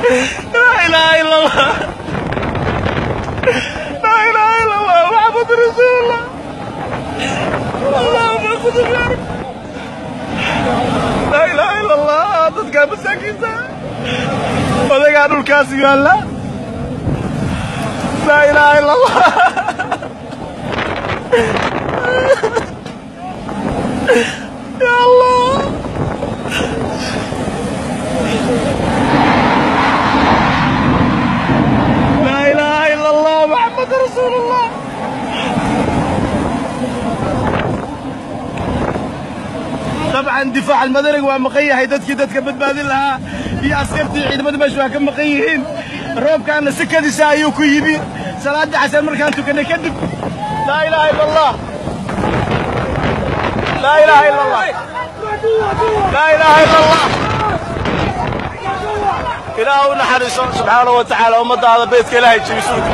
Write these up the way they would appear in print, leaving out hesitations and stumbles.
لا إله إلا الله، لا إله إلا الله محمد رسول الله. اللهم خذ بيدك. لا إله إلا الله. Dadkaa masaakiinta odagaa dhulkaas yaalla. Laa ilaaha illa Allah. Ya Allah. Laa ilaaha illa Allah Muhammad rasuulullah. طبعا دفاع المدني waa maqan yahay, dadkii dadka badbaadin lahaa iyo askartii ciidamada meesha waa ka maqan yihiin. Roobkaana sikadiisa ayuu ku yimi salaada casar markaan tukanay kadib. Laa ilaaha illa Allah, laa ilaaha illa Allah, laa ilaaha illa Allah. Ilaah u naxariiso subxaanahu wa tacaala ummadaada beydka ilaahay jebisuulka.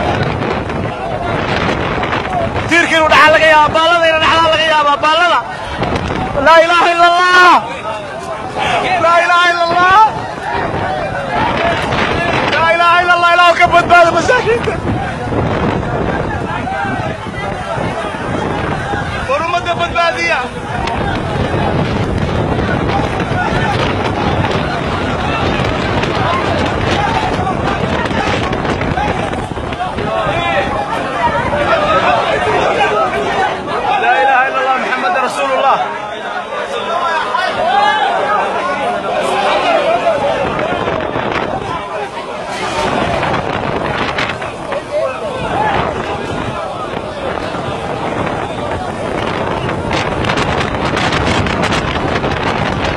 Tiirka inuu dhaxaa laga yaabaa, baallada inuu dhaxlaa laga yaabaa, baallada. لا إله إلا الله، لا إله إلا الله، لا إله إلا الله. إله كبد بعد مساكين ورمد بدبادية. لا إله إلا الله محمد رسول الله.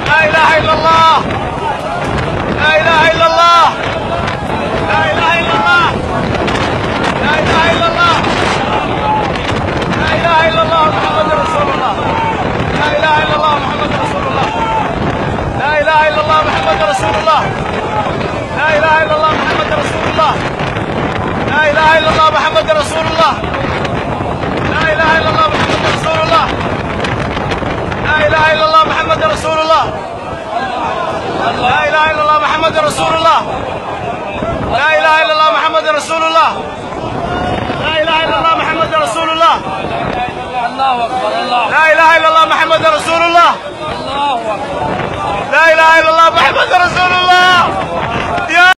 لا إله إلا الله، لا إله إلا الله، لا إله إلا الله، لا إله إلا الله، لا إله إلا الله محمد رسول الله، لا إله إلا الله محمد رسول الله، لا إله إلا الله محمد رسول الله، لا إله إلا الله محمد رسول الله، لا إله إلا الله محمد رسول الله، لا إله إلا الله.